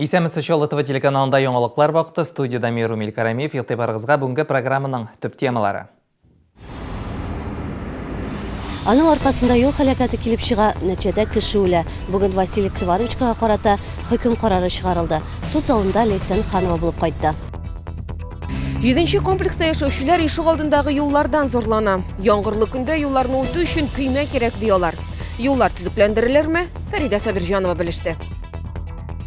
Исәнмесез, Чаллы ТВ телеканалында яңалыклар вакыты. Студиядә мин Румил Карамиев. Игътибарыгызга бүгенге программаның төп темалары. Аның аркасында юл һәлакәте килеп чыга, нәтиҗәдә кеше үлә. Бүген Василий Криворучкага карата хөкем карары чыгарылды. Суд залында Ләйсән Ханова булып кайтты. Җиденче комплекста яшәүчеләр ишегалдындагы юллардан зарлана. Яңгырлы көндә юлларны үтү өчен көймә кирәк, ди алар. Юллар төзекләндерелерме? Фәридә Сабирҗанова белеште.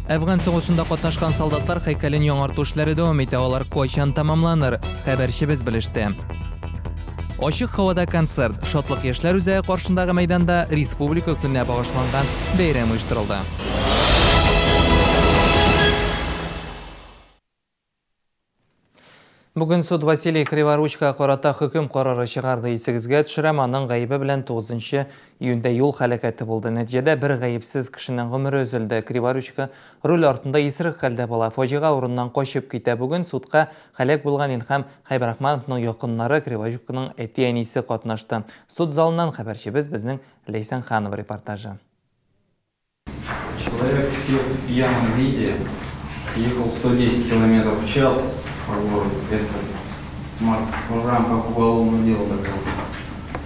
Әфган сугышында катнашкан солдатлар һәйкәлен яңарту эшләре дәвам итә, алар кайчан тәмамланыр, хәбәрчебез белеште. Ачык һавада концерт, Шатлык яшьләр үзәге каршындагы мәйданда Республика көненә багышланган бәйрәм оештырылды. Бүген суд Василий Криворучкага карата хөкем карары чыгарды. Исегезгә төшерәм, аның гаебе белән 9 июньдә юл һәлакәте булды. Нәтиҗәдә бер гаепсез кешенең гомере өзелде. Криворучка руль артында исерек хәлдә була. Фаҗига урыныннан качып китә. Бүген судка һәлак булган Илһам Хәйбрахмановның якыннары, Криворучканың әти-әнисе катнашты. Суд залыннан хәбәрчебез безнең Ләйсән Ханова репортажы. Человек сел в пьяном виде, ехал 110 километров в час по городу. Это в рамках уголовного дела доказано.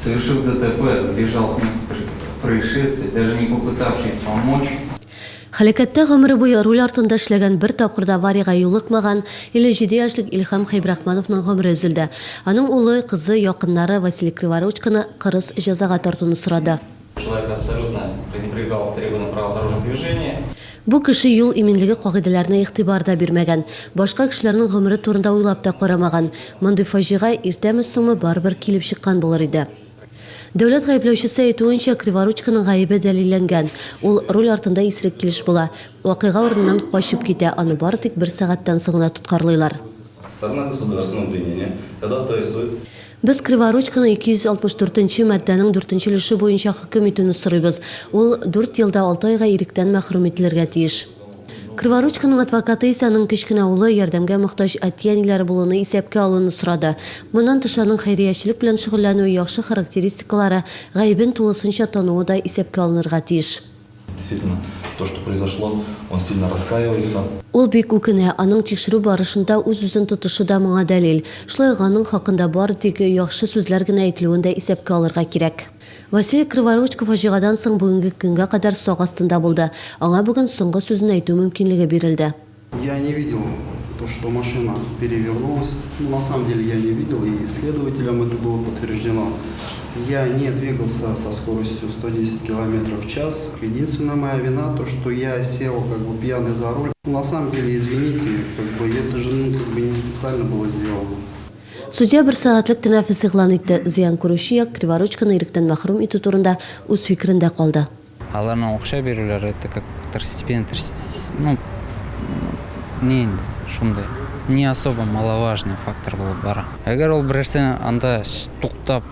Совершил ДТП, сбежал с места происшествия, даже не попытавшись помочь. Һәлакәттә гомере буе руль артында эшләгән, бер тапкыр да авариягә юлыкмаган 57 яшьлек Илһам Хәйбрахмановның гомере өзелде. Аның улы, кызы, якыннары Василий Криворучканы кырыс җәзага тартуны сорады. Человек абсолютно пренебрегал требованиям правил дорожного движения. Бу кеше юл иминлеге кагыйдәләренә игътибар да бирмәгән, башка кешеләрнең гомере турында уйлап та карамаган. Мондый фаҗига иртәме-соңмы барыбер килеп чыккан булыр иде. Дәүләт гаепләүчесе әйтүенчә, Криворучканың гаебе дәлилләнгән. Ул руль артында исерек килеш була. Вакыйга урыныннан качып китә, аны бары тик бер сәгатьтән соң гына тоткарлыйлар. Сторона государственного обвинения ходатайствует. Без Криворучканы 264 нче маддәнең дүртенче өлеше буенча хөкем итүне сорыйбыз. Ул дүрт ел да алты айга иректән мәхрүм ителергә тиеш. Криворучканың адвокаты исә аның кечкенә улы, ярдәмгә мохтаҗ әти-әниләре булуны исәпкә алуны сорады. Моннан тыш, аның хәйриячелек белән шөгыльләнүе, яхшы характеристикалары, гаебен тулысынча тануы да исәпкә алынырга тиеш. Действительно, то, что произошло, он сильно раскаивается. Ул бик үкенә, аның тикшерү барышында үз-үзен тотышы да моңа дәлил. Шулай ук аның хакында бары тик яхшы сүзләр генә әйтелүен дә исәпкә алырга кирәк. Василий Криворучко фаҗигадан соң бүгенге көнгә кадәр сак астында булды. Аңа бүген соңгы сүзен әйтү мөмкинлеге бирелде. Я не видел то, что машина перевернулась. Ну, на самом деле я не видел, и следователям это было подтверждено. Я не двигался со скоростью 110 км в час. Единственная моя вина то, что я сел как бы пьяный за руль. Ну, на самом деле, извините, как бы это же ну, как бы не специально было сделано. Судья бер сәгатьлек тәнәфес игълан итте. Зыян күрүче як Криворучконы иректән мәхрүм итү турында үз фикерендә калды. Аларның акча бирүләре это как второстепенный, ну, ни инде, шундый не особо маловажный фактор булып бара. Әгәр ул берәрсе анда туктап,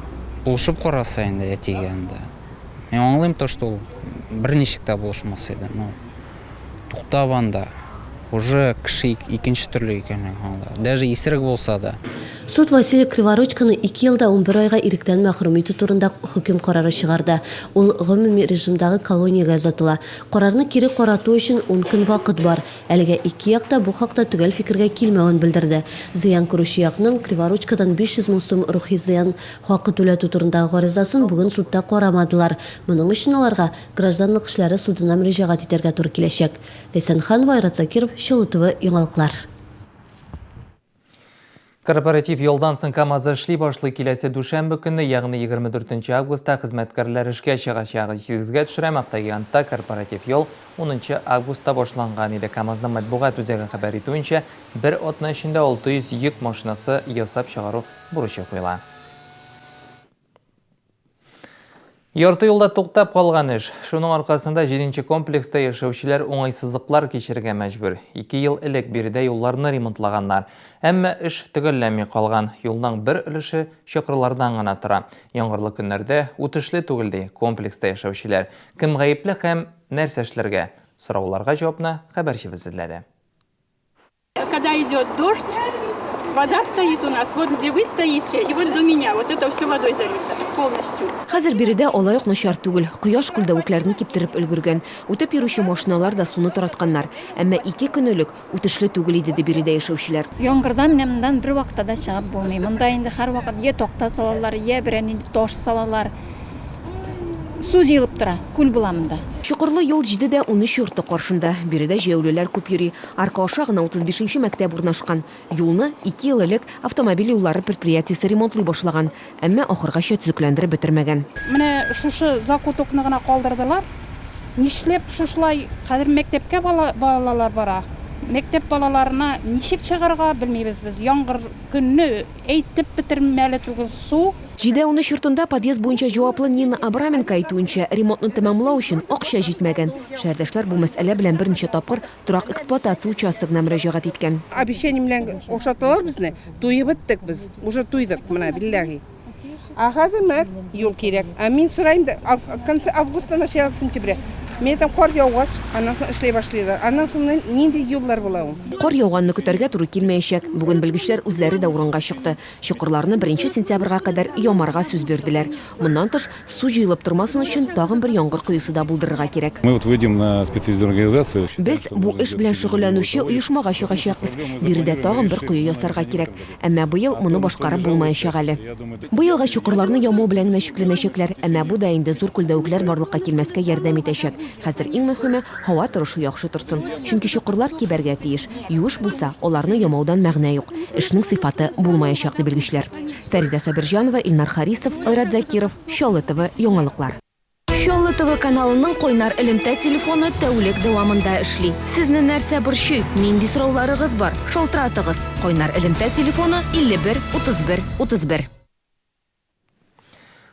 булышып караса инде әтигә анда. Мин аңлыйм то, что ул берничек тә булышмас иде, но туктап анда уже кеше икенче төрле икәнлеген аңла. Даже исерек булса да. Суд Василий Криворучконы ике ел да 11 айга иректән мәхрүм итү турында хөкем карары чыгарды. Ул гомуми режимдагы колониягә озатыла. Карарны кире карату өчен ун көн вакыт бар. Әлегә ике як та бу хакта төгәл фикергә килмәвен белдерде. Зыян күрүче якның Криворучкодан 500 мең сум рухи зыян хакы түләтү турындагы гаризасын бүген судта карамадылар. Моның өчен аларга Гражданлык эшләре судына мөрәҗәгать итәргә туры киләчәк. Ләйсән Ханова, Айрат Закиров, Чаллы ТВ, яңалыклар. Корпоратив ялдан соң КАМАЗы эшли башлый. Киләсе дүшәмбе көнне, ягъни 24 августта хезмәткәрләр эшкә чыгачак. Исегезгә төшерәм, автогигантта корпоратив ял 10 августта башланган иде. КАМАЗның матбугат үзәге хәбәр итүенчә, бер атна эчендә 600 йөк машинасы ясап чыгару бурычы куела. Ярты юлда туктап калган эш. Шуның аркасында җиденче комплекста яшәүчеләр уңайсызлыклар кичерергә мәҗбүр. Ике ел элек биредә юлларны ремонтлаганнар. Әмма эш төгәлләнми калган. Юлның бер өлеше чокырлардан гына тора. Яңгырлы көннәрдә үтешле түгел, ди комплекста яшәүчеләр. Кем гаепле һәм нәрсә эшләргә? Сорауларга җавапны хәбәрчебез эзләде. Когда идет дождь, Вода стоит у нас, вот где вы стоите, и вот до меня, вот это все водой залито полностью. Хәзер биредә алай ук начар түгел. Кояш күлдәвекләрне киптереп өлгергән. Үтеп йөрүче машиналар да суны таратканнар. Әмма ике көн элек үтешле түгел иде, ди биредә яшәүчеләр. Яңгырда менә моннан бервакытта да чыгып булмый. Монда инде һәрвакыт йә такта салалар, йә берәр нинди таш салалар. Су җыелып тора, күл була монда. Чокырлы юл 7 дә 13 йорты каршында. Биредә җәяүлеләр күп йөри. Арка аша гына 35 мәктәп урнашкан. Юлны 2 ел элек автомобиль юллары предприятиесе ремонтлый башлаган, әмма ахыргача төзекләндереп бетермәгән. Менә шушы закутокны гына калдырдылар. Нишләп шушылай хәзер мәктәпкә балалар бара? Мәктәп балаларына ничек чыгарга белмибез без. Яңгыр көнне әйтеп бетермәле түгел су. 7 13 йортында подъезд буенча җаваплы Нина Абраменко әйтүенчә, ремонтны тәмамлау өчен акча җитмәгән. Шәһәрдәшләр бу мәсьәлә белән берничә тапкыр торак эксплуатация участогына мөрәҗәгать иткән. Обещание белән ошаталар безне. Туеп беттек без. Уже туйдык менә, билләһи. А хәзер менә юл кирәк. А мин сорыйм да, конце августа, начало сентября. Мин әйтәм, кар яугач, аннан соң эшләй башлыйлар. Аннан соң нинди юллар була ул? Кар яуганны көтәргә туры килмәячәк. Бүген белгечләр үзләре дә урынга чыкты. Чокырларны 1 сентябрьгә кадәр ямарга сүз бирделәр. Моннан тыш, су җыелып тормасын өчен тагын бер яңгыр коесы да булдырырга кирәк. Мы вот выйдем на специализированную организацию. Без бу эш белән шөгыльләнүче оешмага чыгачакбыз. Биредә тагын бер кое ясарга кирәк. Әмма быел моны башкарып булмаячак әле. Быелга чокырларны ямау белән генә чикләнәчәкләр. Әмма бу да инде зур күлдәвекләр барлыкка килмәскә ярдәм итәчәк. Хәзер иң мөһиме һава торышы яхшы торсын. Чөнки чокырлар кибәргә тиеш. Юеш булса, аларны ямаудан мәгънә юк. Эшнең сыйфаты булмаячак, ди белгечләр. Фәридә Сабирҗанова, Илнар Харисов, Айрат Закиров, Чаллы ТВ яңалыклар. Чаллы ТВ каналының кайнар элемтә телефоны тәүлек дәвамында эшли. Сезне нәрсә борчый? Нинди сорауларыгыз бар? Шалтыратыгыз. Кайнар элемтә телефоны 51 31 31.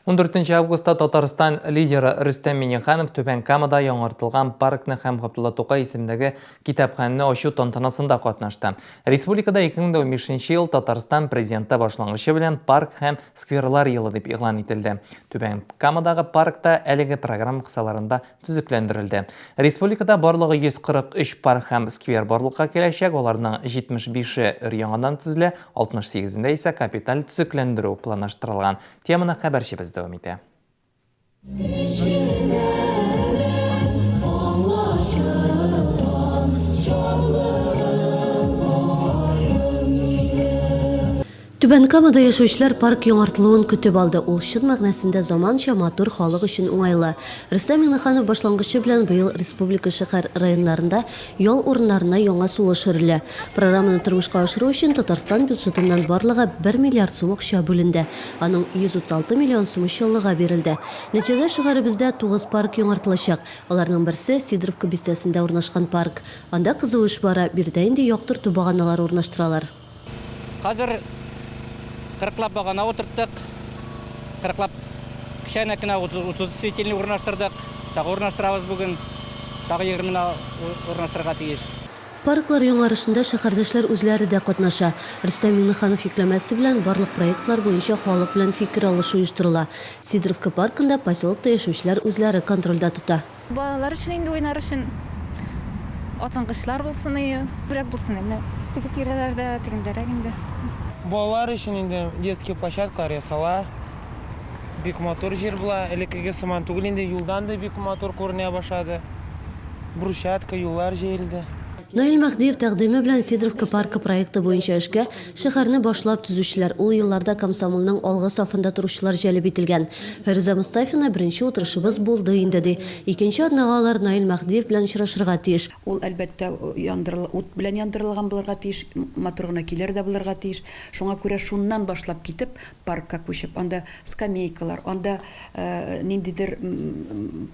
14 августта Татарстан лидеры Рөстәм Миңнеханов Түбән Камада яңартылган паркны һәм Габдулла Тукай исемендәге китапханәне ачу тантанасында катнашты. Республикада 2015 ел Татарстан президенты башлангычы белән парк һәм скверлар елы дип игълан ителде. Түбән Камадагы паркта әлеге программа кысаларында төзекләндерелде. Республикада барлыгы 143 парк һәм сквер барлыкка киләчәк, аларның 75-е өр-яңадан төзелә, 68-ендә исә капиталь төзекләндерү планлаштырылган. Теманы хәбәрчебез дәвам итә. Түбән Камада яшәүчеләр парк яңартылуын көтеп алды. Ул чын мәгънәсендә заманча, матур, халык өчен уңайлы. Рөстәм Миңнеханов башлангычы белән быел республика шәһәр районнарында ял урыннарына яңа сулыш өрелә. Программаны тормышка ашыру өчен Татарстан бюджетыннан барлыгы 1 миллиард сум акча бүленде. Аның 136 миллион сумы Чаллыга бирелде. Нәтиҗәдә шәһәребездә 9 парк яңартылачак. Аларның берсе Сидоровка бистәсендә урнашкан парк. Анда кызу эш бара, биредә инде яктырту баганалары урнаштыралар. Хәзер 40лап багана утырттык. 40лап кечкенә генә 30 светильник урнаштырдык. Тагы урнаштырабыз бүген. Тагы 20 урнаштырырга тиеш. Парклар яңарышында шәһәрдәшләр үзләре дә катнаша. Рөстәм Миңнеханов йөкләмәсе белән барлык проектлар буенча халык белән фикер алышу оештырыла. Сидоровка паркында поселокта яшәүчеләр үзләре контрольдә тота. Балалар өчен инде уйнар өчен атынгычлар булсын, күбрәк булсын инде. Теге тирәләрдә, тегендәрәк инде. Балалар өчен инде детский площадкалар ясала. Бик матур җир була. Элеккеге сыман түгел инде, юлдан да бик матур күренә башлады. Брусчатка, юллар җәелде. Наил Мәһдиев тәкъдиме белән Сидоровка паркы проекты буенча эшкә шәһәрне башлап төзүчеләр, ул елларда комсомолның алгы сафында торучылар җәлеп ителгән. Фәрүзә Мустафина беренче утырышыбыз булды инде ди. Икенче атнага алар Наил Мәһдиев белән очрашырга тиеш. Ул әлбәттә яндырыл, ут белән яндырылган булырга тиеш, матур гына көйләр дә булырга тиеш. Шуңа күрә шуннан башлап китеп, паркка күчеп, анда скамейкалар, анда ниндидер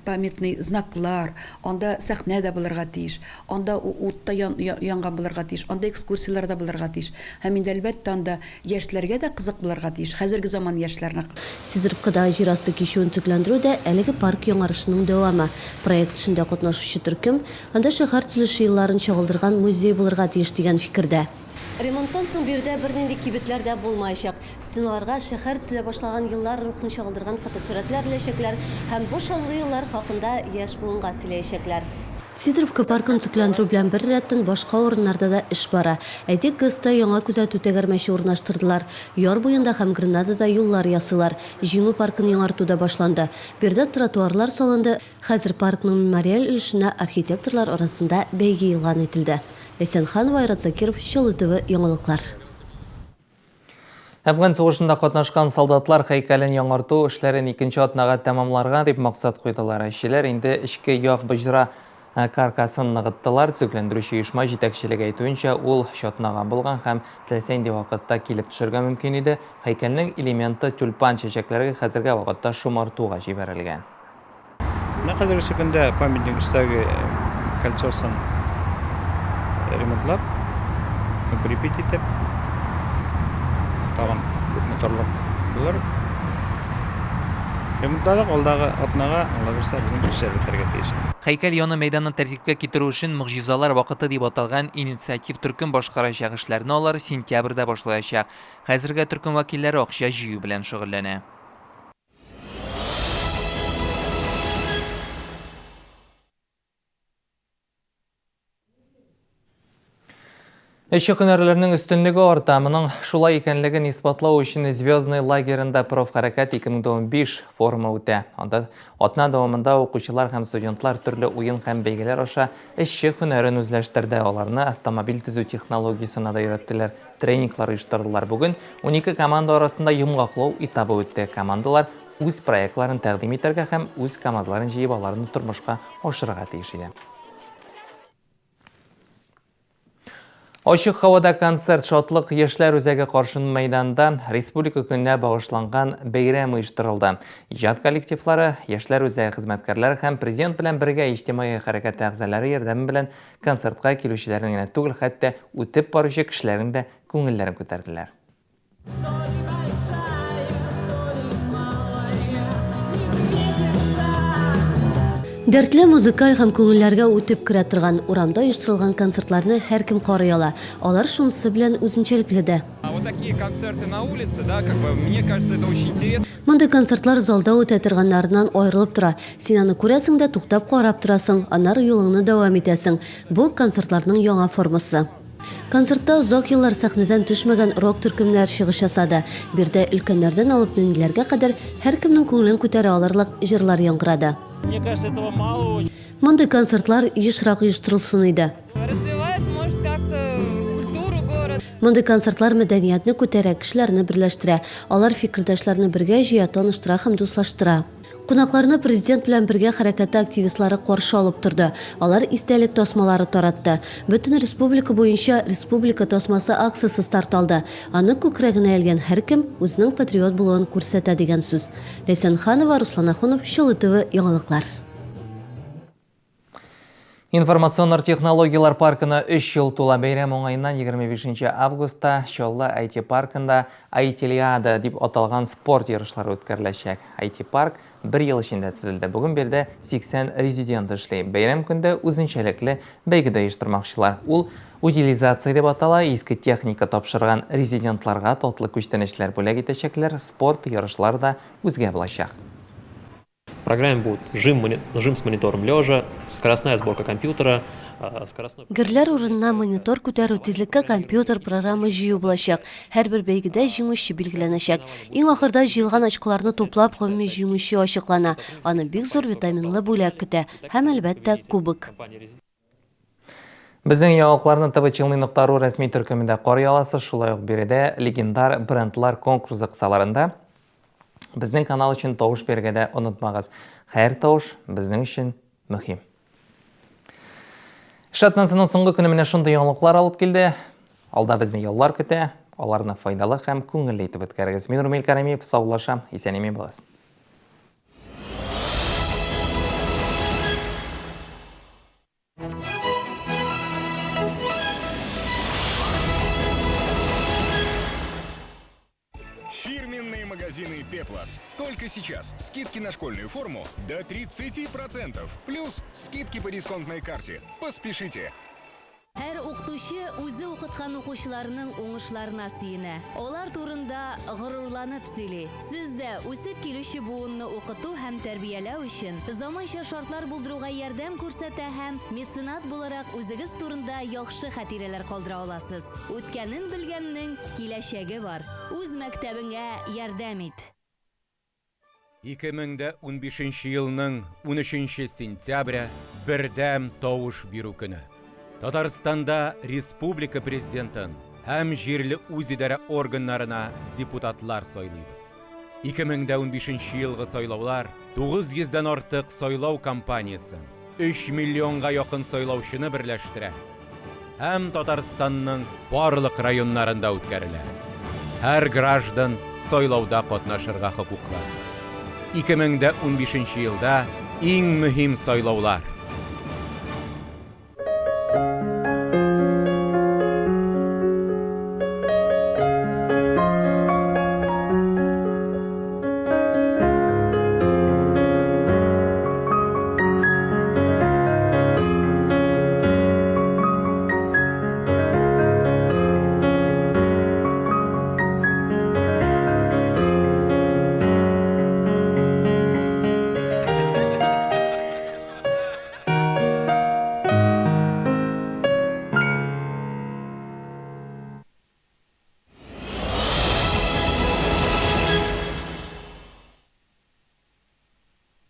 памятный знаклар, анда сәхнә дә булырга тиеш, анда ут та янган булырга тиеш, анда экскурсияләр дә булырга тиеш. Һәм инде әлбәттә анда яшьләргә дә кызык булырга тиеш, хәзерге заман яшьләренә. Сидоровкадагы җир асты кичүен төзекләндерү дә әлеге парк яңарышының дәвамы. Проект эшендә катнашучы төркем анда шәһәр төзелеше елларын чагылдырган музей булырга тиеш дигән фикердә. Ремонттан соң биредә бернинди кибетләр дә булмаячак. Стеналарга шәһәр төзелә башлаган еллар рухын чагылдырган фотосурәтләр эләчәкләр һәм бу шанлы еллар хакында яшь буынга сөйләячәкләр. Сидоровка паркын төзекләндерү белән беррәттән башка урыннарда да эш бара. Әйтик, ГЭСта яңа күзәтү тәгәрмәче урнаштырдылар. Яр буенда һәм Гренадада юллар ясыйлар. Җиңү паркын яңарту да башланды. Биредә тротуарлар салынды. Хәзер паркның мемориаль өлешенә архитекторлар арасында бәйге игълан ителде. Ләйсән Ханова, Айрат Закиров, Чаллы ТВ, яңалыклар. Әфган сугышында катнашкан солдатлар һәйкәлен яңарту эшләрен икенче атнага тәмамларга дип максат куйдылар. Эшчеләр инде эчке як боҗра э, каркасын ныгыттылар. Төзекләндерүче оешма җитәкчелеге әйтүенчә, ул чатнаган булган һәм теләсә нинди вакытта килеп төшәргә мөмкин иде. Һәйкәлнең элементы тюльпан чәчәкләре хәзерге вакытта шомартуга җибәрелгән. Менә хәзергесе көндә памятник өстәге кольцосын ремонтлап, укрепить итеп, тагын күпме торлык булыр. Ремонтладык, алдагы атнага, Алла бирсә, безнең эшләр бетәргә тиеш. Һәйкәл яны мәйданын тәртипкә китерү эшен Могҗизалар вакыты дип аталган инициатив төркем башкарачак. Эшләрне алар сентябрьдә башлаячак. Хәзергә төркем вәкилләре акча җыю белән шөгыльләнә. Эшче һөнәрләрнең өстенлеге арта. Моның шулай икәнлеген исбатлау өчен Звездный лагерында профхәрәкәт 2015 форумы үтә. Анда атна дәвамында укучылар һәм студентлар төрле уен һәм бәйгеләр аша эшче һөнәрен үзләштерде. Аларны автомобиль төзү технологиясенә дә өйрәттеләр, тренинглар оештырдылар. Бүген 12 команда арасында йомгаклау этабы үтте. Командалар үз проектларын тәкъдим итәргә һәм үз КАМАЗларын җыеп аларны тормышка ашырырга тиеш иде. Ачык һавада концерт Шатлык яшьләр үзәге каршын мәйданда Республика көненә багышланган бәйрәм оештырылды. Иҗат коллективлары, яшьләр үзәге хезмәткәрләре һәм президент белән бергә иҗтимаи хәрәкәт әгъзалары ярдәме белән концертка килүчеләрнең генә түгел, хәтта үтеп баручы кешеләрнең дә күңелләрен күтәрделәр. Дәртле музыкаль һәм күңелләргә үтеп керә торган, урамда оештырылган концертларны һәркем карый ала. Алар шунысы белән үзенчәлекле дә. Вот такие концерты на улице, да, как бы, мне кажется, это очень интересно. Мондый концертлар залда үтә торганнарыннан аерылып тора. Син аны күрәсең дә, туктап карап торасың, аннары юлыңны дәвам итәсең. Бу, концертларның яңа формасы. Концертта озак еллар сәхнәдән төшмәгән рок төркемнәр чыгыш ясады. Биредә өлкәннәрдән алып нәниләргә кадәр һәркемнең күңелен күтәрә алырлык җырлар яңгырады. Мне кажется, этого мало очень. Мондый концертлар ешрак оештырылсын иде. Развивает, может, как-то культуру города. Мондый концертлар мәдәниятне күтәрә, кешеләрне берләштерә. Алар фикердәшләрне бергә җыя, таныштыра һәм дуслаштыра. Кунакларны Президент белән бергә хәрәкәте активистлары каршы алып торды. Алар истәлек тасмалары таратты. Бөтен республика буенча Республика тасмасы акциясе старт алды. Аны күкрәгенә элгән һәркем үзенең патриот булуын күрсәтә дигән сүз. Ләйсән Ханова, Руслан Ахунов, Чаллы ТВ, яңалыклар. Информацион технологияләр паркына 3 ел тула бәйрәм уңаеннан 25 августта Чаллы IT паркында IT-лиада дип аталган спорт ярышлары үткәреләчәк. IT парк бер ел эчендә төзелде. Бүген биредә 80 резидент эшли. Бәйрәм көндә үзенчәлекле бәйге дә оештырмакчылар. Ул утилизация дип атала. Иске техника тапшырган резидентларга татлы күчтәнәчләр бүләк итәчәкләр. Спорт ярышлары да үзгә булачак. В программе будет жим, жим с монитором лежа, скоростная сборка компьютера, скоростной... Герләр урынына монитор күтәрү, тизлеккә компьютер программа җыю булачак. Һәрбер бәйгедә җиңүче билгеләнәчәк. Иң ахырда җыелган очколарны туплап, гомуми җиңүче ачыклана. Аны бик зур витаминлы бүләк көтә. Һәм, әлбәттә, кубок. Безнең яңалыкларны tvchilny.ru рәсми төркемендә карый аласыз. Шулай ук биредә легендар брендлар конкурсы кысаларында безнең канал өчен тавыш бирергә дә онытмагыз. Һәр тавыш безнең өчен мөһим. Эш атнасының соңгы көне менә шундый яңалыклар алып килде. Алда безне яллар көтә. Аларны файдалы һәм күңелле итеп үткәрегез. Мин Румил Карамиев саулашам. Исән-имин булыгыз. Фирменные магазины Пеплос. Только сейчас скидки на школьную форму до 30%. Плюс скидки по дисконтной карте. Поспешите! Һәр ук Укытучы үзе укыткан укучыларының уңышларына сөенә, алар турында горурланып сөйли. Сез дә үсеп килүче буынны укыту һәм тәрбияләү өчен заманча шартлар булдыруга ярдәм күрсәтә һәм меценат буларак үзегез турында яхшы хатирәләр калдыра аласыз. Үткәнен белгәннең киләчәге бар. Үз мәктәбеңә ярдәм ит! 2015 елның 13 сентябре бердәм тавыш бирү көне. Татарстанда республика президентын һәм җирле үзидарә органнарына депутатлар сайлыйбыз. 2015 елгы сайлаулар 900 дән артык сайлау кампаниясен, 3 миллионга якын сайлаучыны берләштерә һәм Татарстанның барлык районнарында үткәрелә. Һәр граждан сайлауда катнашырга хокуклы. 2015 елда иң мөһим сайлаулар.